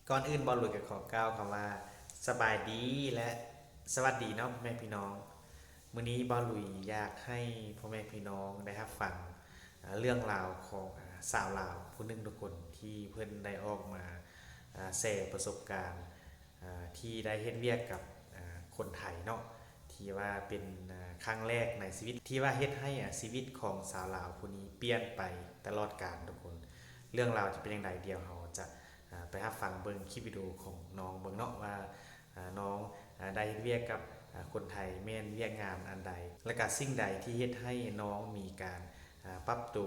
ກ່ອນອື່ນ ບ່າວລຸຍກໍຂໍກ່າວຄຳວ່າສະບາຍດີ ແລະ ສະຫວັດດີເນາະ ພໍ່ແມ່ພີ່ນ້ອງ. ມື້ນີ້ບ່າວລຸຍຢາກໃຫ້ພໍ່ແມ່ພີ່ນ້ອງໄດ້ຮັບຟັງ ເລື່ອງລາວຂອງ ສາວລາວຜູ້ໜຶ່ງທຸກຄົນ ທີ່ເພິ່ນໄດ້ອອກມາ ແຊປະສົບການ ທີ່ໄດ້ເຮັດວຽກກັບ ຄົນໄທເນາະ ທີ່ວ່າເປັນ ຄັ້ງແລກໃນຊີວິດ ທີ່ວ່າເຮັດໃຫ້ ຊີວິດຂອງສາວລາວຜູ້ນີ້ປ່ຽນໄປຕະຫຼອດການທຸກຄົນ. ເລື່ອງລາວຈະເປັນຈັ່ງໃດ ດຽວເຮົາຈະ ໄປຮັບຟັງເບິ່ງຄລິບວິດີໂອຂອງນ້ອງເບິ່ງເນາະ ວ່າ ນ້ອງ ໄດ້ເຮັດວຽກກັບ ຄົນໄທ ແມ່ນວຽກງານອັນໃດ ແລະກະສິ່ງໃດທີ່ເຮັດໃຫ້ນ້ອງມີການ ປັບໂຕ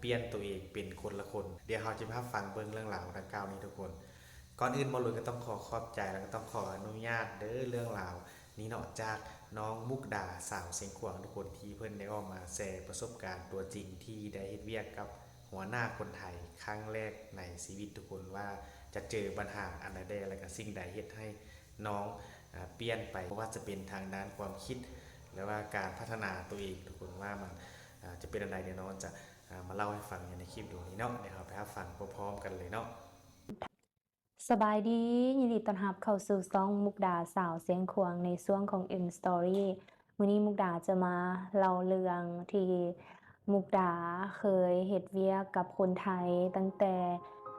ປ່ຽນໂຕເອງເປັນຄົນລະຄົນ. ດຽວເຮົາຈະໄປຮັບຟັງເບິ່ງເລື່ອງລາວດັ່ງກ່າວນີ້ທຸກຄົນ. ກ່ອນອື່ນ ບ່າວລຸຍກໍຕ້ອງຂໍຂອບໃຈ ແລະກໍຕ້ອງຂໍອະນຸຍາດເດີ ເລື່ອງລາວນີ້ເນາະ ຈາກນ້ອງມຸກດາ ສາວຊຽງຂວາງທຸກຄົນ ທີ່ເພິ່ນໄດ້ອອກມາແຊປະສົບການຕົວຈິງ ທີ່ໄດ້ເຮັດວຽກກັບຫົວໜ້າຄົນໄທຄັ້ງແລກໃນຊີວິດທຸກຄົນ ວ່າຈະເຈີບັນຫາອັນໃດແດ່ ແລະກະສິ່ງໃດເຮັດໃຫ້ນ້ອງ ອາ ປ່ຽນໄປ ບໍ່ວ່າຈະເປັນທາງດ້ານຄວາມຄິດ ຫຼືວ່າການພັດທະນາໂຕເອງທຸກຄົນ ວ່າມັນ ອາ ຈະເປັນອັນໃດ. ດຽວນ້ອງຈະ ອາ ມາເລົ່າໃຫ້ຟັງຢູ່ໃນຄລິບວິດີໂອນີ້ເນາະ. ດຽວເຮົາໄປຮັບຟັງພ້ອມໆກັນເລີຍເນາະ. ສະບາຍດີ ຍິນດີຕ້ອນຮັບເຂົ້າສູ່ຊ່ອງມຸກດາ ສາວຊຽງຂວາງ ໃນຊ່ວງຂອງ M Story. ມື້ນີ້ມຸກດາຈະມາເລົ່າເລື່ອງທີ່ມຸກດາເຄີຍເຮັດວຽກກັບຄົນໄທ ຕັ້ງແຕ່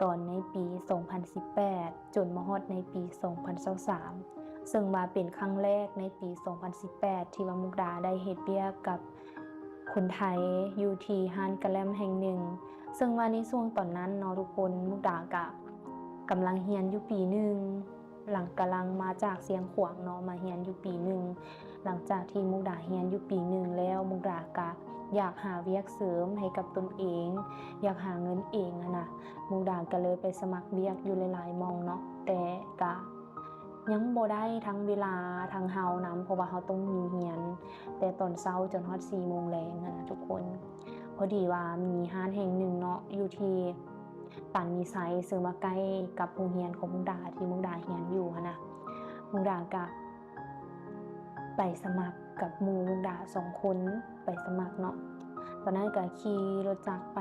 ຕອນໃນປີສອງພັນສິບແປດ ຈົນມາຮອດໃນປີສອງພັນຊາວສາມ ເຊິ່ງວ່າເປັນຄັ້ງແລກໃນປີສອງພັນສິບແປດ ທີ່ວ່າມຸກດາໄດ້ເຮັດວຽກກັບຄົນໄທຢູ່ທີ່ຮ້ານກະແລັມແຫ່ງໜຶ່ງ. ເຊິ່ງວ່າໃນຊ່ວງຕອນນັ້ນເນາະທຸກຄົນ ມຸກດາກະກຳລັງຮຽນຢູ່ປີໜຶ່ງ ຫຼັງ ກຳລັງມາຈາກຊຽງຂວາງເນາະ ມາຮຽນຢູ່ປີໜຶ່ງ. ຫຼັງຈາກທີ່ມຸກດາຮຽນຢູ່ປີໜຶ່ງແລ້ວ ມຸກດາກະຢາກຫາວຽກເສີມໃຫ້ກັບຕົນເອງ ຢາກຫາເງິນເອງຫັ້ນນະ. ມຸກດາກະເລີຍໄປສະໝັກວຽກຢູ່ຫຼາຍໆໝ່ອງເນາະ ແຕ່ກະຍັງບໍ່ໄດ້ທັງເວລາທັງເຮົານຳ ເພາະວ່າເຮົາຕ້ອງມີຮຽນແຕ່ຕອນເຊົ້າຈົນຮອດສີ່ໂມງແລງຫັ້ນນະທຸກຄົນ. ພໍດີວ່າມີຮ້ານແຫ່ງໜຶ່ງເນາະ ຢູ່ທີ່ ປານມີໄຊ ເຊິ່ງວ່າໃກ້ກັບໂຮງຮຽນຂອງມຸກດາ ທີ່ມຸກດາຮຽນຢູ່ຫັ້ນນະ. ມຸກດາກະໄປສະໝັກກັບໝູ່ມຸກດາສອງຄົນ ໄປສະໝັກເນາະ. ຕອນນັ້ນກະຂີ່ລົດຈັກໄປ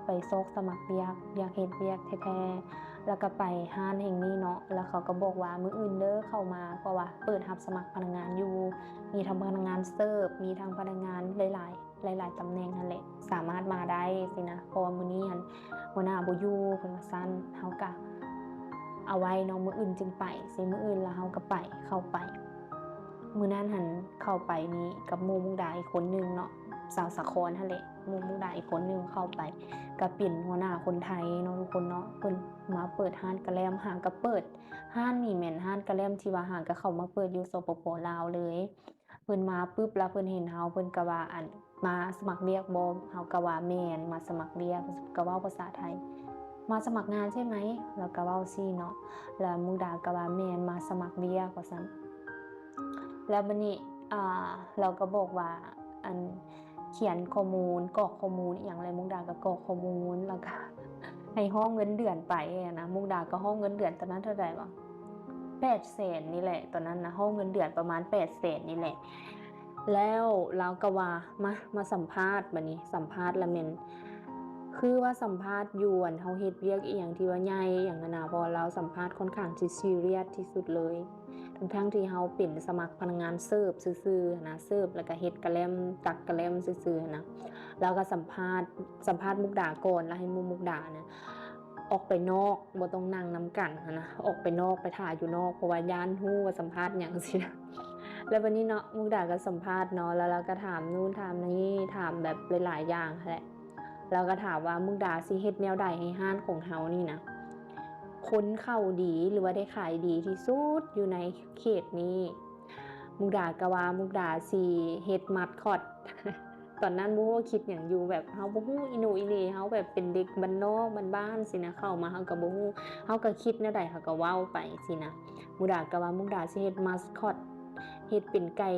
ໄປຊອກສະໝັກວຽກ ຢາກເຮັດວຽກແທ້ໆ ແລ້ວກະໄປຮ້ານແຫ່ງນີ້ເນາະ ແລ້ວເຂົາກະບອກວ່າ ມື້ອື່ນເດີເຂົ້າມາ ເພາະວ່າເປີດຮັບສະໝັກພະນັກງານຢູ່ ມີທັງພະນັກງານເສີບ ມີທັງພະນັກງານຫຼາຍໆ ຫຼາຍໆຕຳແໜ່ງຫັ້ນແຫຼະ ສາມາດມາໄດ້ຊີ້ນະ ເພາະວ່າມື້ນີ້ຫັ້ນຫົວໜ້າບໍ່ຢູ່ ເພິ່ນວ່າຊັ້ນ. ເຮົາກະເອົາໄວ້ເນາະ ມື້ອື່ນຈຶ່ງໄປ ຊິມື້ອື່ນລະເຮົາກະໄປ ເຂົ້າໄປ. ມື້ນັ້ນຫັ້ນເຂົ້າໄປນີ້ກັບໝູ່ມຸກດາອີກຄົນໜຶ່ງເນາະ ສາວສາຄອນຫັ້ນແຫຼະ ໝູ່ມຸກດາອີກຄົນໜຶ່ງເຂົ້າໄປ ກະເປັນຫົວໜ້າຄົນໄທເນາະທຸກຄົນເນາະ. ເພິ່ນມາເປີດຮ້ານກະແລັມ ຫາກະເປີດຮ້ານນີ້ແມ່ນຮ້ານກະແລັມທີ່ວ່າຫາກະເຂົ້າມາເປີດຢູ່ ສປປ ລາວ ເລີຍ. ເພິ່ນມາປຶບ ແລ້ວເພິ່ນເຫັນເຮົາ ເພິ່ນກະວ່າ ອັນ ມາສະໝັກວຽກບໍ່? ເຮົາກະວ່າ ແມ່ນ ມາສະໝັກວຽກ. ກະເວົ້າພາສາໄທ ມາສະໝັກງານໃຊ່ໄໝ? ລາວກະເວົ້າຊີ້ເນາະ ແລ້ວມຸກດາກະວ່າ ແມ່ນ ມາສະໝັກວຽກ ວ່າຊັ້ນ. ແລ້ວບາດນີ້ ອ່າ ລາວກະບອກວ່າ ອັນ ຂຽນຂໍ້ມູນ ກອກຂໍ້ມູນອີ່ຫຍັງ ແລ້ວມຸກດາກະກອກຂໍ້ມູນ ແລ້ວກະໃຫ້ຮ້ອງເງິນເດືອນໄປຫັ້ນນະ. ມຸກດາກະຮ້ອງເງິນເດືອນຕອນນັ້ນເທົ່າໃດຫວາ? ແປດແສນນີ້ແຫຼະ ຕອນນັ້ນນະ ຮ້ອງເງິນເດືອນປະມານແປດແສນນີ້ແຫຼະ. ແລ້ວລາວກະວ່າ ມາ ມາສຳພາດ ບາດນີ້ສຳພາດລະແມ່ນ ຄືວ່າສຳພາດຢູ່ ອັນ ເຮົາເຮັດວຽກອີ່ຫຍັງທີ່ວ່າໃຫຍ່ອີ່ຫຍັງຫັ້ນນະ ເພາະວ່າລາວສຳພາດຂ້ອນຂ້າງຊິຊີຣຽສທີ່ສຸດເລີຍ ທັງໆທີ່ເຮົາເປັນສະໝັກພະນັກງານເສີບຊື່ໆຫັ້ນນະ ເສີບ ແລ້ວກະເຮັດກະແລັມ ຕັກກະແລັມຊື່ໆຫັ້ນນະ. ລາວກະສຳພາດ ສຳພາດມຸກດາກ່ອນ ລະໃຫ້ໝູ່ມຸກດານະ ອອກໄປນອກ ບໍ່ຕ້ອງນັ່ງນຳກັນຫັ້ນນະ ອອກໄປນອກ ໄປຖ້າຢູ່ນອກ ເພາະວ່າຢ້ານຮູ້ວ່າສຳພາດຫຍັງຊີ້ນະ. ແລ້ວບາດນີ້ເນາະ ມຸກດາກະສຳພາດເນາະ ແລ້ວລາວກະຖາມນູ້ນຖາມນີ້ ຖາມແບບຫຼາຍໆຢ່າງຫັ້ນແຫຼະ. ລາວກະຖາມວ່າ ມຸກດາຊິເຮັດແນວໃດໃຫ້ຮ້ານຂອງເຮົານີ້ນະ ຄົນເຂົ້າດີ ຫຼືວ່າໄດ້ຂາຍດີທີ່ສຸດຢູ່ໃນເຂດນີ້? ມຸກດາກະວ່າ ມຸກດາຊິເຮັດມາສຄອດ ຕອນນັ້ນບໍ່ຮູ້ວ່າຄິດຫຍັງຢູ່ ແບບເຮົາບໍ່ຮູ້ອີໂໜອີເໜ ເຮົາແບບເປັນເດັກບ້ານນອກບ້ານໆຊີ້ນະ ເຂົ້າມາເຮົາກະບໍ່ຮູ້ ເຮົາກະຄິດແນວໃດເຮົາກະເວົ້າໄປຊີ້ນະ. ມຸກດາກະວ່າ ມຸກດາຊິເຮັດມາສຄອດ ເຮັດເປັນໄກ່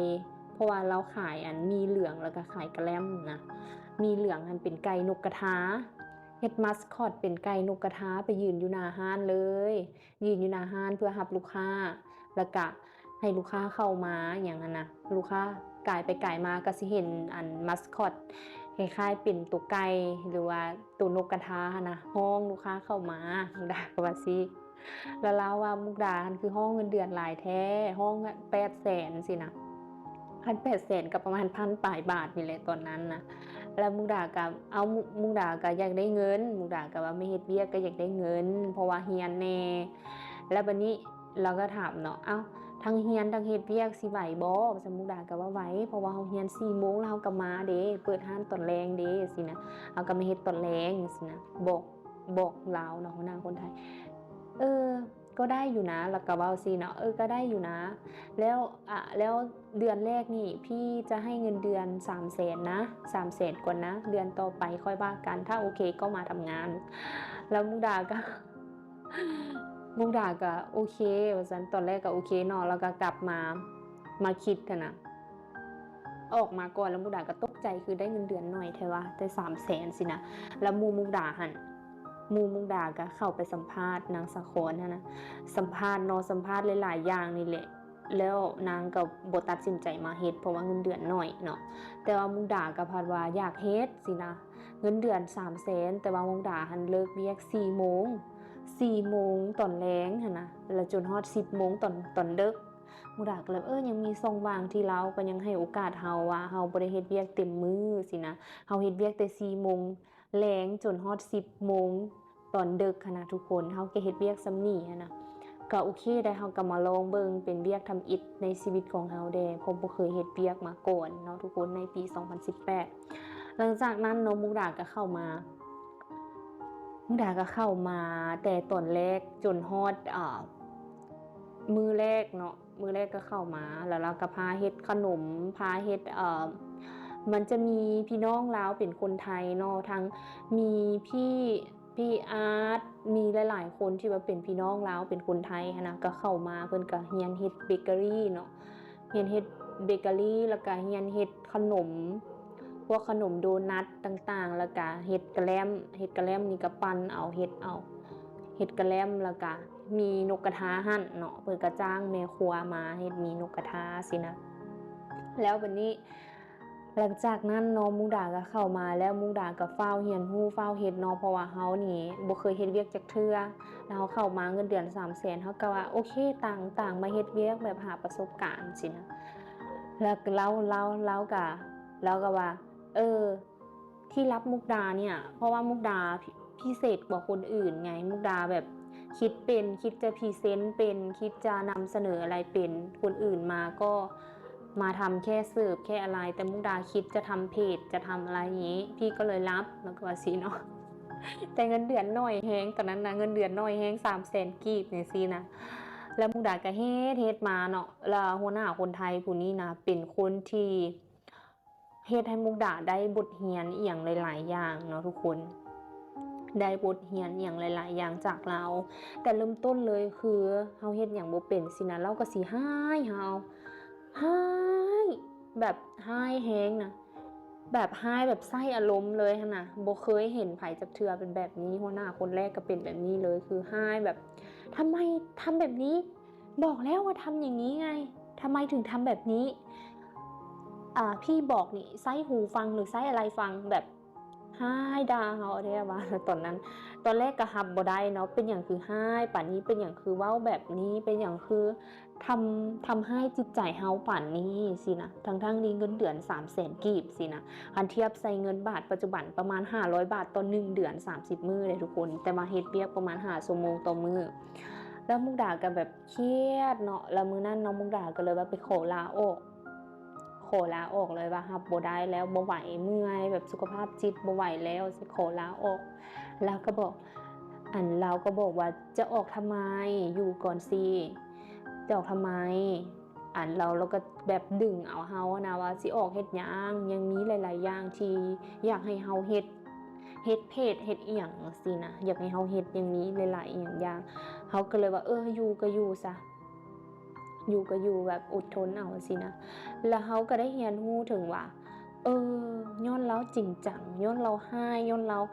ເພາະວ່າລາວຂາຍ ອັນ ໝີ່ເຫຼືອງ ແລ້ວກະຂາຍກະແລັມນະ. ໝີ່ເຫຼືອງຫັ້ນເປັນໄກ່ນົກກະທາ ເຮັດມາສຄອດເປັນໄກ່ນົກກະທາ ໄປຢືນຢູ່ໜ້າຮ້ານເລີຍ ຢືນຢູ່ໜ້າຮ້ານເພື່ອຮັບລູກຄ້າ ແລ້ວກະໃຫ້ລູກຄ້າເຂົ້າມາຫຍັງຫັ້ນນະ ລູກຄ້າກາຍໄປກາຍມາກະຊິເຫັນ ອັນ ມາສຄອດ ຄ້າຍໆເປັນໂຕໄກ່ ຫຼືວ່າໂຕນົກກະທາຫັ້ນນະ ຮ້ອງລູກຄ້າເຂົ້າມາ ດາກະວ່າຊີ້. ແລ້ວລາວວ່າ ມຸກດາຫັ້ນຄືຮ້ອງເງິນເດືອນຫຼາຍແທ້ ຮ້ອງແປດແສນຊີ້ນະ ຄັນແປດແສນກໍປະມານພັນປາຍບາດນີ້ແຫຼະຕອນນັ້ນນະ. ແລ້ວມຸກດາກໍ ເອົາ ມຸກດາກໍຢາກໄດ້ເງິນ ມຸກດາກໍວ່າມາເຮັດວຽກກໍຢາກໄດ້ເງິນ ເພາະວ່າຮຽນແດ່. ແລ້ວບັດນີ້ລາວກໍຖາມເນາະ ເອົ້າ ທັງຮຽນທັງເຮັດວຽກຊິໄຫວບໍ່? ວ່າຊັ້ນ ມຸກດາກໍວ່າໄຫວ ເພາະວ່າເຮົາຮຽນສີ່ໂມງແລ້ວເຮົາກໍມາເດ້ ເປີດຮ້ານຕອນແລງເດ້ຊີ້ນະ ເຮົາກໍມາເຮັດຕອນແລງຊີ້ນະ ບອກ ບອກລາວເນາະ ຫົວໜ້າຄົນໄທ ເອີ ກໍໄດ້ຢູ່ນະ ແລ້ວກໍເວົ້າຊີ້ເນາະ ເອີ ກໍໄດ້ຢູ່ນະ ແລ້ວ ອາ ແລ້ວເດືອນແລກນີ້ພີ່ຈະໃຫ້ເງິນເດືອນສາມແສນນະ ສາມແສນກ່ອນນະ ເດືອນຕໍ່ໄປຄ່ອຍວ່າກັນ ຖ້າໂອເຄກໍມາທຳງານ. ແລ້ວມຸກດາກໍ ມຸກດາກໍໂອເຄ ວ່າຊັ້ນ ຕອນແລກກໍໂອເຄເນາະ ແລ້ວກໍກັບມາ ມາຄິດຫັ້ນນະ ອອກມາກ່ອນ ແລ້ວມຸກດາກໍຕົກໃຈ ຄືໄດ້ເງິນເດືອນໜ້ອຍແທ້ວະ ແຕ່ສາມແສນຊີ້ນະ. ແລ້ວໝູ່ມຸກດາຫັ້ນ ໝູ່ມຸກດາກໍເຂົ້າໄປສຳພາດນາງສາຄອນຫັ້ນນະ ສຳພາດເນາະ ສຳພາດຫຼາຍໆຢ່າງນີ້ແຫຼະ ແລ້ວນາງກໍບໍ່ຕັດສິນໃຈມາເຮັດ ເພາະວ່າເງິນເດືອນໜ້ອຍເນາະ ແຕ່ວ່າມຸກດາກໍພັດວ່າຢາກເຮັດຊີ້ນະ ເງິນເດືອນສາມແສນ ແຕ່ວ່າມຸກດາຫັ້ນເລີກວຽກສີ່ໂມງ ສີ່ໂມງຕອນແລງຫັ້ນນະ ແລ້ວຈົນຮອດສິບໂມງຕອນ ຕອນເດິກ. ມຸກດາກໍເລີຍ ເອີ ຍັງມີຊ່ອງວ່າງທີ່ລາວກໍຍັງໃຫ້ໂອກາດເຮົາວ່າ ເຮົາບໍ່ໄດ້ເຮັດວຽກເຕັມມື້ຊີ້ນະ ເຮົາເຮັດວຽກແຕ່ສີ່ໂມງແລງຈົນຮອດສິບໂມງຕອນເດິກຫັ້ນນະທຸກຄົນ ເຮົາກໍເຮັດວຽກສ່ຳນີ້ຫັ້ນນະ ກໍໂອເຄໄດ໋ ເຮົາກໍມາລອງເບິ່ງ ເປັນວຽກທຳອິດໃນຊີວິດຂອງເຮົາແດ່ ເພາະບໍ່ເຄີຍເຮັດວຽກມາກ່ອນເນາະທຸກຄົນ ໃນປີສອງພັນສິບແປດ. ຫຼັງຈາກນັ້ນເນາະ ມຸກດາກໍເຂົ້າມາ ມຸກດາກໍເຂົ້າມາແຕ່ຕອນແລກຈົນຮອດ ເອີ ມື້ແລກເນາະ ມື້ແລກກໍເຂົ້າມາ ແລ້ວລາວກໍພາເຮັດຂະໜົມ ພາເຮັດ ເອີ ມັນຈະມີພີ່ນ້ອງລາວເປັນຄົນໄທເນາະ ທັງມີພີ່ ພີ່ອາດ ມີຫຼາຍໆຄົນທີ່ວ່າເປັນພີ່ນ້ອງລາວເປັນຄົນໄທຫັ້ນນະ ກໍເຂົ້າມາ ເພິ່ນກໍຮຽນເຮັດເບເກີຣີເນາະ ຮຽນເຮັດເບເກີຣີ ແລ້ວກໍຮຽນເຮັດຂະໜົມ ພວກຂະໜົມໂດນັດຕ່າງໆ ແລ້ວກະເຮັດກະແລັມ ເຮັດກະແລັມນີ້ກະປັ່ນເອົາ ເຮັດເອົາ ເຮັດກະແລັມ ແລ້ວກະມີນົກກະທາຫັ້ນເນາະ ເພິ່ນກະຈ້າງແມ່ຄົວມາເຮັດໝີນົກກະທາຊີ້ນະ. ແລ້ວບັດນີ້ ຫຼັງຈາກນັ້ນເນາະ ມຸກດາກະເຂົ້າມາ ແລ້ວມຸກດາກະຟ້າວຮຽນຮູ້ຟ້າວເຮັດເນາະ ເພາະວ່າເຮົານີ້ບໍ່ເຄີຍເຮັດວຽກຈັກເທື່ອ ແລ້ວເຮົາເຂົ້າມາເງິນເດືອນສາມແສນ ເຮົາກະວ່າໂອເຄ ຕ່າງ ຕ່າງມາເຮັດວຽກແບບຫາປະສົບການຊີ້ນະ. ແລ້ວລາວ ລາວ ລາວກະ ລາວກະວ່າ ເອີ ທີ່ລັບມຸກດາເນ່ຍ ເພາະວ່າມຸກດາພິ ພິເສດກວ່າຄົນອື່ນໄງ ມຸກດາແບບຄິດເປັນ ຄິດຈະພຣີເຊັນເປັນ ຄິດຈະນຳສະເໜີອະໄລເປັນ ຄົນອື່ນມາກໍມາທຳແຄ່ເສີບແຄ່ອະໄລ ແຕ່ມຸກດາຄິດຈະທຳເພຈ ຈະທຳອະໄລນີ້ ພີ່ກໍເລີຍລັບ ແລ້ວກໍວ່າຊີ້ເນາະ ແຕ່ເງິນເດືອນໜ້ອຍແຮງ ຕອນນັ້ນນະ ເງິນເດືອນໜ້ອຍແຮງ ສາມແສນກີບຈັ່ງຊີ້ນະ ແລ້ວມຸກດາກໍເຮັດ ເຮັດມາເນາະ ແລ້ວຫົວໜ້າຄົນໄທຜູ້ນີ້ນະ ເປັນຄົນທີ່ ເຮັດໃຫ້ມຸກດາໄດ້ບົດຮຽນອີ່ຫຍັງຫຼາຍໆຢ່າງເນາະທຸກຄົນ ໄດ້ບົດຮຽນອີ່ຫຍັງຫຼາຍໆຢ່າງຈາກລາວ ແຕ່ເລີ່ມຕົ້ນເລີຍຄືເຮົາເຮັດຫຍັງບໍ່ເປັນຊີ້ນະ ລາວກໍຊິຮ້າຍເຮົາ ຮ້າຍ ແບບຮ້າຍແຮງນະ ແບບຮ້າຍແບບໃຊ້ອາລົມເລີຍຫັ້ນນະ ບໍ່ເຄີຍເຫັນໃຜຈັກເທື່ອເປັນແບບນີ້ ຫົວໜ້າຄົນແລກກໍເປັນແບບນີ້ເລີຍ ຄືຮ້າຍແບບ ທຳໄມທຳແບບນີ້? บอกแล้วว่าทำอย่างนี้ไง ทำไมถึงทำแบบนี้ อ่า พี่บอกนี่ใช้หูฟังหรือใช้อะไรฟัง แบบฮ้ายด่าเฮาแท้ว่า ตอนนั้น ตอนแรกก็ฮับบ่ได้เนาะ เป็นหยังคือฮ้ายปานนี้ เป็นหยังคือเว้าแบบนี้ เป็นหยังคือทำ ทำฮ้ายจิตใจเฮาปานนี้ซี้นะ ทั้งๆที่เงินเดือนสามแสนกีบซี้นะ คันเทียบใส่เงินบาทปัจจุบันประมาณห้าร้อยบาทต่อหนึ่งเดือน สามสิบมื้อเด้ทุกคน แต่ว่าเฮ็ดเวียกประมาณห้าชั่วโมงต่อมื้อ แล้วมุกดาก็แบบ เครียดเนาะ แล้วมื้อนั้นเนาะ มุกดาก็เลยว่าไปขอลาออก ขอลาออกเลยว่ารับบ่ได้แล้ว บ่ไหว เมื่อย แบบสุขภาพจิตบ่ไหวแล้ว สิขอลาออก แล้วก็บอก อัน ลาวก็บอกว่า จะออกทำไม อยู่ก่อนสิ จะออกทำไม อัน ลาว ลาวก็แบบดึงเอาเฮานะว่า สิออกเฮ็ดหยัง ยังมีหลายๆอย่างที่อยากให้เฮาเฮ็ด เฮ็ดเพจ เฮ็ดอิหยังจั่งซี้นะ อยากให้เฮาเฮ็ด ยังมีหลายๆอิหยังอย่าง เฮาก็เลยว่า เออ อยู่ก็อยู่ซะ อยู่ก็อยู่ แบบอดทนเอาจั่งซี้นะ แล้วเฮาก็ได้เรียนรู้ถึงว่า เออ ย้อนลาวจริงจัง ย้อนลาวฮ้าย ย้อนลาว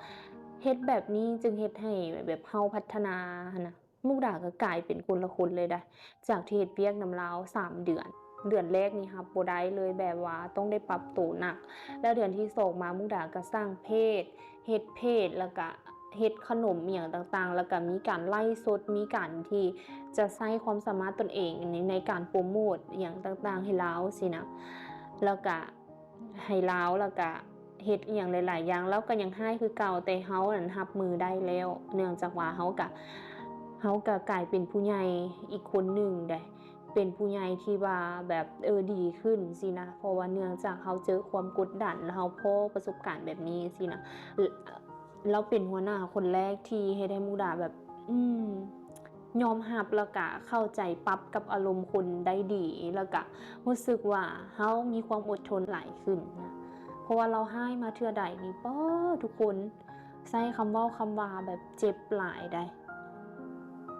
เฮ็ดแบบนี้จึงเฮ็ดให้แบบเฮาพัฒนาหั้นนะ มุกดาก็กลายเป็นคนละคนเลยเด้ จากที่เฮ็ดเวียกนำลาวสามเดือน เดือนแรกนี่รับบ่ได้เลย แบบว่าต้องได้ปรับตัวหนัก แล้วเดือนที่สองมามุกดาก็สร้างเพจ เฮ็ดเพจ แล้วก็ ເຮັດຂະໜົມອີ່ຫຍັງຕ່າງໆ ແລ້ວກະມີການໄລຟ໌ສົດ ມີການທີ່ຈະໃຊ້ຄວາມສາມາດຕົນເອງໃນ ໃນການໂປຣໂມດອີ່ຫຍັງຕ່າງໆໃຫ້ລາວຊີ້ນະ ແລ້ວກະໃຫ້ລາວ ແລ້ວກະເຮັດອີ່ຫຍັງຫຼາຍໆຢ່າງ ລາວກະຍັງຮ້າຍຄືເກົ່າ ແຕ່ເຮົານັ້ນຮັບມືໄດ້ແລ້ວ ເນື່ອງຈາກວ່າເຮົາກະ ເຮົາກະກາຍເປັນຜູ້ໃຫຍ່ອີກຄົນໜຶ່ງເດ້ ເປັນຜູ້ໃຫຍ່ທີ່ວ່າແບບ ເອີ ດີຂຶ້ນຊີ້ນະ ເພາະວ່າເນື່ອງຈາກເຮົາເຈີຄວາມກົດດັນ ແລ້ວເຮົາພໍ້ປະສົບການແບບນີ້ຊີ້ນະ ລ- ລາວເປັນຫົວໜ້າຄົນແລກທີ່ເຮັດໃຫ້ມຸກດາແບບ ອືມ ຍອມຮັບ ແລ້ວກະເຂົ້າໃຈ ປັບກັບອາລົມຄົນໄດ້ດີ ແລ້ວກະຮູ້ສຶກວ່າເຮົາມີຄວາມອົດທົນຫຼາຍຂຶ້ນນະ ເພາະວ່າລາວຮ້າຍມາເທື່ອໃດນີ້ ປາ ທຸກຄົນ ໃຊ້ຄຳເວົ້າຄຳວ່າແບບເຈັບຫຼາຍໃດ໋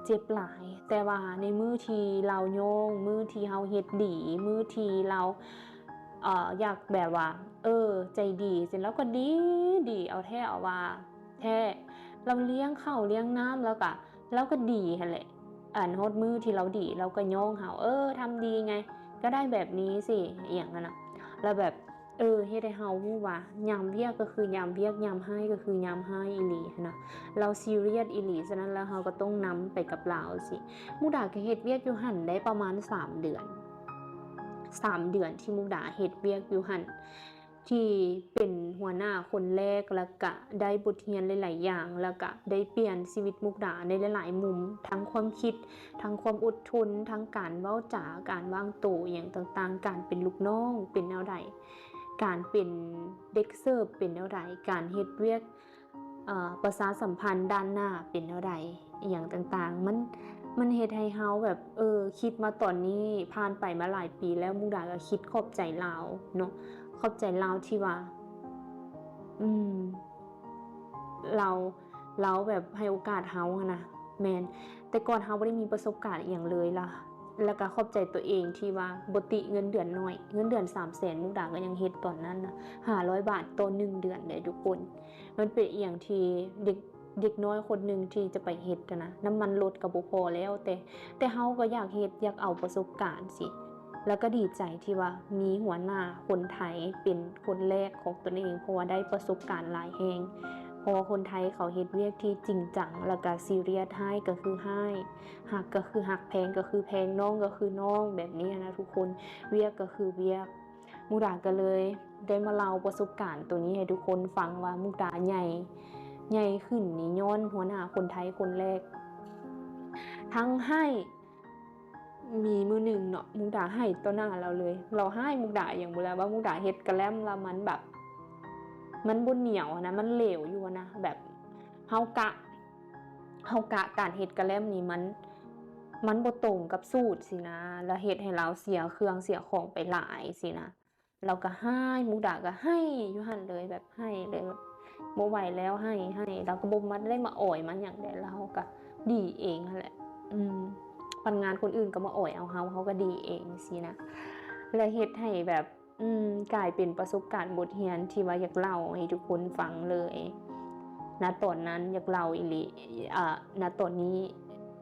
ເຈັບຫຼາຍ ແຕ່ວ່າໃນມື້ທີ່ລາວຍ້ອງ ມື້ທີ່ເຮົາເຮັດດີ ມື້ທີ່ລາວ ເອີ ຢາກແບບວ່າ ເອີ ໃຈດີ ຈັ່ງ ລາວກໍດີ ດີເອົາແທ້ເອົາວ່າແທ້ ລາວລ້ຽງເຂົ້າລ້ຽງນ້ຳ ແລ້ວກະ ລາວກໍດີຫັ້ນແຫຼະ ອັນຮອດມື້ທີ່ລາວດີ ລາວກໍຍ້ອງເຮົາ ເອີ ທຳດີໄງ ກໍໄດ້ແບບນີ້ຊິ ອີ່ຫຍັງຫັ້ນນະ ແລ້ວແບບ ເອີ ເຮັດໃຫ້ເຮົາຮູ້ວ່າ ຍາມວຽກກໍຄືຍາມວຽກ ຍາມຮ້າຍກໍຄືຍາມຮ້າຍອີ່ຫຼີຫັ້ນນະ ລາວຊີຣຽສອີ່ຫຼີ ສະນັ້ນແລ້ວເຮົາກໍຕ້ອງນຳໄປກັບລາວຊີ້ ມຸກດາກໍເຮັດວຽກຢູ່ຫັ້ນໄດ້ປະມານສາມເດືອນ ສາມເດືອນທີ່ມຸກດາເຮັດວຽກຢູ່ຫັ້ນ ທີ່ເປັນຫົວໜ້າຄົນແລກ ແລ້ວກະໄດ້ບົດຮຽນຫຼາຍໆຢ່າງ ແລ້ວກະໄດ້ປ່ຽນຊີວິດມຸກດາໃນຫຼາຍໆມຸມ ທັງຄວາມຄິດ ທັງຄວາມອົດທົນ ທັງການເວົ້າຈາ ການວາງໂຕ ອີ່ຫຍັງຕ່າງໆ ການເປັນລູກນ້ອງເປັນແນວໃດ ການເປັນເດັກເສີບເປັນແນວໃດ ການເຮັດວຽກ ເອີ ປະຊາສຳພັນດ້ານໜ້າເປັນແນວໃດ ອີ່ຫຍັງຕ່າງໆ ມັນ ມັນເຮັດໃຫ້ເຮົາແບບ ເອີ ຄິດມາຕອນນີ້ ຜ່ານໄປມາຫຼາຍປີແລ້ວ ມຸກດາກໍຄິດຂອບໃຈລາວເນາະ ຂອບໃຈລາວທີ່ວ່າ ອືມ ລາວ ລາວແບບໃຫ້ໂອກາດເຮົາຫັ້ນນະ ແມ່ນ ແຕ່ກ່ອນເຮົາບໍ່ໄດ້ມີປະສົບການອີ່ຫຍັງເລີຍລະ ແລ້ວກໍຂອບໃຈຕົວເອງທີ່ວ່າບໍ່ຕິເງິນເດືອນໜ້ອຍ ເງິນເດືອນສາມແສນ ມຸກດາກໍຍັງເຮັດຕອນນັ້ນນະ ຫ້າຮ້ອຍບາດຕໍ່ໜຶ່ງເດືອນເດ້ທຸກຄົນ ມັນເປັນອີ່ຫຍັງທີ່ເດັກ ເດັກນ້ອຍຄົນໜຶ່ງທີ່ຈະໄປເຮັດຫັ້ນນະ ນ້ຳມັນລົດກໍບໍ່ພໍແລ້ວ ແຕ່ ແຕ່ເຮົາກໍຢາກເຮັດ ຢາກເອົາປະສົບການຊີ້ ແລ້ວກໍດີໃຈທີ່ວ່າມີຫົວໜ້າຄົນໄທເປັນຄົນແລກຂອງຕົນເອງ ເພາະວ່າໄດ້ປະສົບການຫຼາຍແຮງ ເພາະວ່າຄົນໄທເຂົາເຮັດວຽກທີ່ຈິງຈັງ ແລ້ວກໍຊີຣຽສ ຮ້າຍກໍຄືຮ້າຍ ຮັກກໍຄືຮັກ ແພງກໍຄືແພງ ນ້ອງກໍຄືນ້ອງ ແບບນີ້ນະທຸກຄົນ ວຽກກໍຄືວຽກ ມຸກດາກໍເລີຍໄດ້ມາເລົ່າປະສົບການໂຕນີ້ໃຫ້ທຸກຄົນຟັງວ່າມຸກດາໃຫຍ່ ໃຫຍ່ຂຶ້ນນີ້ຍ້ອນຫົວໜ້າຄົນໄທຄົນແລກ ທັງຮ້າຍ ມີມື້ໜຶ່ງເນາະ ມຸກດາໄຫ້ຕໍ່ໜ້າລາວເລີຍ ລາວຮ້າຍມຸກດາຫຍັງບໍ່ແລ້ວ ວ່າມຸກດາເຮັດກະແລັມແລ້ວມັນແບບ ມັນບໍ່ໜຽວຫັ້ນນະ ມັນເຫຼວຢູ່ຫັ້ນນະ ແບບເຮົາກະ ເຮົາກະການເຮັດກະແລັມນີ້ມັນ ມັນບໍ່ຕົງກັບສູດຊີ້ນະ ແລ້ວເຮັດໃຫ້ລາວເສຍເຄື່ອງເສຍຂອງໄປຫຼາຍຊີ້ນະ ລາວກໍຮ້າຍ ມຸກດາກໍໄຫ້ຢູ່ຫັ້ນເລີຍ ແບບໄຫ້ເລີຍ ແບບບໍ່ໄຫວແລ້ວ ໄຫ້ ໄຫ້ ລາວກໍບໍ່ມາໄດ້ມາອອຍມາຫຍັງໃດ໋ ລາວກໍດີເອງຫັ້ນແຫຼະ ອືມ ພັນງານຄົນອື່ນກໍມາອອຍເອົາເຮົາ ເຮົາກໍດີເອງຊີ້ນະ ແລະເຮັດໃຫ້ແບບ ອືມ ກາຍເປັນປະສົບການບົດຮຽນທີ່ວ່າຢາກເລົ່າໃຫ້ທຸກຄົນຟັງເລີຍ ນະຕອນນັ້ນ ຢາກເລົ່າອີ່ຫຼີ ອາ ນະຕອນນີ້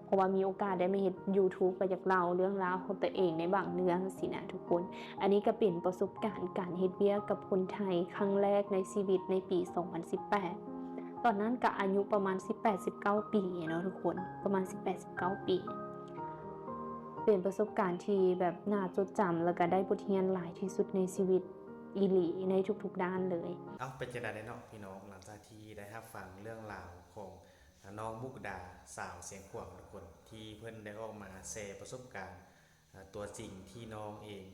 ເພາະວ່າມີໂອກາດໄດ້ມາເຮັດຢູທູບ ກໍຢາກເລົ່າເລື່ອງລາວຂອງຕົວເອງໃນບາງເລື່ອງຊີ້ນະທຸກຄົນ. ອັນນີ້ກໍເປັນປະສົບການການເຮັດວຽກກັບຄົນໄທຄັ້ງແລກໃນຊີວິດໃນປີສອງພັນສິບແປດ. ຕອນນັ້ນກໍອາຍຸປະມານສິບແປດ ສິບເກົ້າປີເນາະທຸກຄົນ, ປະມານສິບແປດ ສິບເກົ້າປີ. ເປັນປະສົບການທີ່ແບບໜ້າຈົດຈຳ ແລ້ວກໍໄດ້ບົດຮຽນຫຼາຍທີ່ສຸດໃນຊີວິດອີ່ຫຼີ ໃນທຸກໆດ້ານເລີຍ. ເອົ້າ ເປັນຈັ່ງໃດເນາະພີ່ນ້ອງ, ຫຼັງຈາກທີ່ໄດ້ຮັບຟັງເລື່ອງລາວຂອງ ອາ ນ້ອງມຸກດາ ສາວຊຽງຂວາງທຸກຄົນ ທີ່ເພິ່ນໄດ້ອອກມາແຊປະສົບການ ອາ ຕົວຈິງທີ່ນ້ອງເອງ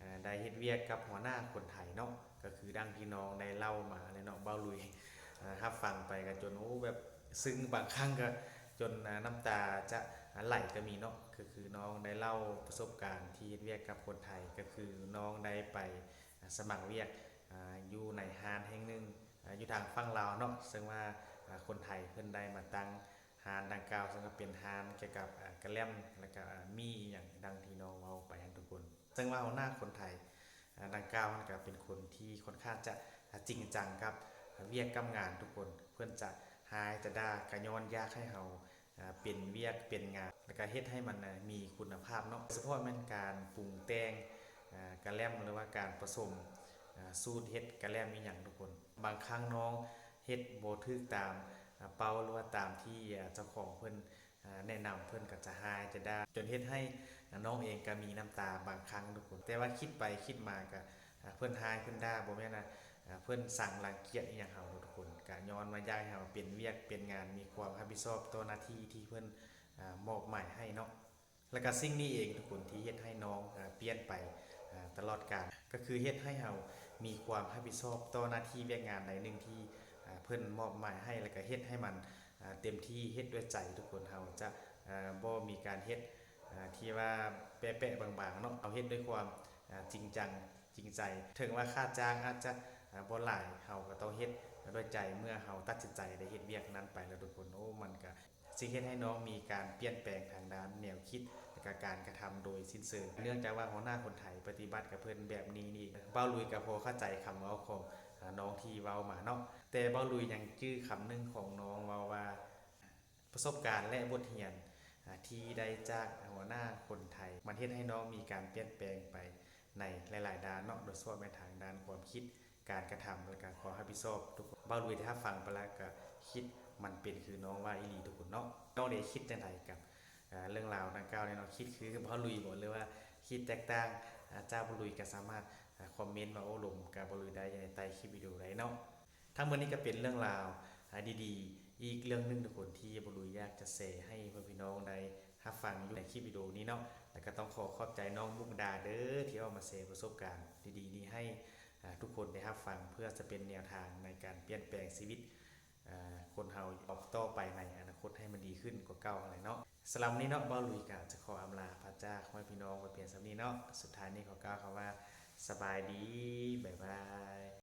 ອາ ໄດ້ເຮັດວຽກກັບຫົວໜ້າຄົນໄທເນາະ, ກໍຄືດັ່ງທີ່ນ້ອງໄດ້ເລົ່າມາແຫຼະເນາະ ເບົາລຸຍ. ອາ ຮັບຟັງໄປກໍຈົນ ໂອ້ ແບບຊຶ້ງ, ບາງຄັ້ງກໍຈົນ ອາ ນ້ຳຕາຈະໄຫຼກໍມີເນາະ. ກໍຄືນ້ອງໄດ້ເລົ່າປະສົບການທີ່ເຮັດວຽກກັບຄົນໄທ, ກໍຄືນ້ອງໄດ້ໄປ ອາ ສະໝັກວຽກ ອາ ຢູ່ໃນຮ້ານແຫ່ງໜຶ່ງ ອາ ຢູ່ທາງຝັ່ງລາວເນາະ, ເຊິ່ງວ່າ ອາ ຄົນໄທເພິ່ນໄດ້ມາຕັ້ງຮ້ານດັ່ງກ່າວ, ເຊິ່ງວ່າເປັນຮ້ານກ່ຽວກັບ ອາ ກະແລັມ ແລ້ວກະ ອາ ໝີ່ອີ່ຫຍັງ ດັ່ງທີ່ນ້ອງເວົ້າໄປຫັ້ນທຸກຄົນ. ເຊິ່ງວ່າຫົວໜ້າຄົນໄທ ອາ ດັ່ງກ່າວຫັ້ນກະເປັນຄົນທີ່ຄ່ອນຂ້າງຈະ ອາ ຈິງຈັງກັບ ອາ ວຽກກັບງານທຸກຄົນ, ເພິ່ນຈະຮ້າຍຈະດ່າ ກະຍ້ອນຢາກໃຫ້ເຮົາ ອາ ເປັນວຽກເປັນງານ ແລ້ວກະເຮັດໃຫ້ມັນ ອາ ມີຄຸນນະພາບເນາະ, ໂດຍສະເພາະແມ່ນການປຸງແຕ່ງ ອາ ກະແລັມ ຫຼືວ່າການປະສົມ ອາ ສູດເຮັດກະແລັມອີ່ຫຍັງທຸກຄົນ. ບາງຄັ້ງນ້ອງເຮັດບໍ່ຖືກຕາມ ເປົ່າ ຫຼືວ່າຕາມທີ່ເຈົ້າຂອງເພິ່ນແນະນຳ ເພິ່ນກໍຈະຮ້າຍຈະດ່າ ຈົນເຮັດໃຫ້ນ້ອງເອງກໍມີນ້ຳຕາບາງຄັ້ງທຸກຄົນ. ແຕ່ວ່າຄິດໄປຄິດມາກໍເພິ່ນຮ້າຍເພິ່ນດ່າ ບໍ່ແມ່ນວ່າເພິ່ນຊັງລັງກຽດອີ່ຫຍັງເຮົາທຸກຄົນ ກໍຍ້ອນວ່າຢາກໃຫ້ເຮົາເປັນວຽກເປັນງານ ມີຄວາມຮັບຜິດຊອບຕໍ່ໜ້າທີ່ທີ່ເພິ່ນມອບໝາຍໃຫ້ເນາະ. ແລ້ວກໍສິ່ງນີ້ເອງທຸກຄົນທີ່ເຮັດໃຫ້ນ້ອງປ່ຽນໄປຕະຫຼອດການ ກໍຄືເຮັດໃຫ້ເຮົາມີຄວາມຮັບຜິດຊອບຕໍ່ໜ້າທີ່ວຽກງານໃດໜຶ່ງທີ່ເພິ່ນມອບໝາຍໃຫ້ ແລ້ວກໍເຮັດໃຫ້ມັນເຕັມທີ່ ເຮັດດ້ວຍໃຈທຸກຄົນ. ເຮົາຈະບໍ່ມີການເຮັດທີ່ວ່າແປະໆບາງໆເນາະ ເຮົາເຮັດດ້ວຍຄວາມຈິງຈັງຈິງໃຈ ເຖິງວ່າຄ່າຈ້າງອາດຈະບໍ່ຫຼາຍ ເຮົາກໍຕ້ອງເຮັດດ້ວຍໃຈ. ເມື່ອເຮົາຕັດສິນໃຈໄດ້ເຮັດວຽກນັ້ນໄປແລ້ວທຸກຄົນ ໂອ້ ມັນກໍ ຊິເຮັດໃຫ້ນ້ອງມີການປ່ຽນແປງທາງດ້ານແນວຄິດ ແລະກະການກະທຳໂດຍສິ້ນເຊີງ ເນື່ອງຈາກວ່າຫົວໜ້າຄົນໄທປະຕິບັດກັບເພິ່ນແບບນີ້ນີ້. ບ່າວລຸຍກະພໍເຂົ້າໃຈຄຳເວົ້າຂອງນ້ອງທີ່ເວົ້າມາເນາະ ແຕ່ບ່າວລຸຍຍັງຈື່ຄຳໜຶ່ງຂອງນ້ອງເວົ້າວ່າ ປະສົບການ ແລະ ບົດຮຽນທີ່ໄດ້ຈາກຫົວໜ້າຄົນໄທ ມັນເຮັດໃຫ້ນ້ອງມີການປ່ຽນແປງໄປໃນຫຼາຍໆດ້ານເນາະ ໂດຍສະເພາະແມ່ນທາງດ້ານຄວາມຄິດ ການກະທຳ ແລະກະຄວາມຮັບຜິດຊອບທຸກຄົນ. ບ່າວລຸຍໄດ້ຮັບຟັງໄປແລ້ວກະຄິດມັນເປັນຄືນ້ອງວ່າອີ່ຫຼີທຸກຄົນເນາະ. ນ້ອງເດຄິດຈັ່ງໃດກັບເລື່ອງລາວດັ່ງກ່າວນີ້ເນາະ? ຄິດຄືບ່າວລຸຍບໍ່ ຫຼືວ່າຄິດແຕກຕ່າງຈາກບ່າວລຸຍ ກະສາມາດຄອມເມັນມາໂອ້ລົມກັບບ່າວລຸຍໄດ້ໃນໃຕ້ຄລິບວິດີໂອໄດ້ເນາະ. ທັງໝົດນີ້ກະເປັນເລື່ອງລາວດີໆອີກເລື່ອງໜຶ່ງທຸກຄົນ ທີ່ບ່າວລຸຍຢາກຈະແຊໃຫ້ພໍ່ແມ່ພີ່ນ້ອງໄດ້ຮັບຟັງຢູ່ໃນຄລິບວິດີໂອນີ້ເນາະ. ແລະກະຕ້ອງຂໍຂອບໃຈນ້ອງມຸກດາເດີ ທີ່ເອົາມາແຊປະສົບການດີໆນີ້ໃຫ້ ອ່າ ທຸກຄົນໄດ້ຮັບຟັງ ເພື່ອຈະເປັນແນວທາງໃນການປ່ຽນແປງຊີວິດ ອ່າ ຄົນເຮົາອອກຕໍ່ໄປໃນອະນາຄົດໃຫ້ມັນດີຂຶ້ນກວ່າເກົ່າຫັ້ນແຫຼະເນາະ. ສຳລັບມື້ນີ້ເນາະ ບ່າວລຸຍກະຈະຂໍອຳລາພາຈາກພໍ່ແມ່ພີ່ນ້ອງໄວ້ພຽງສ່ຳນີ້ເນາະ. ສຸດທ້າຍນີ້ຂໍກ່າວຄຳວ່າ ສະບາຍດີ ບາຍບາຍ.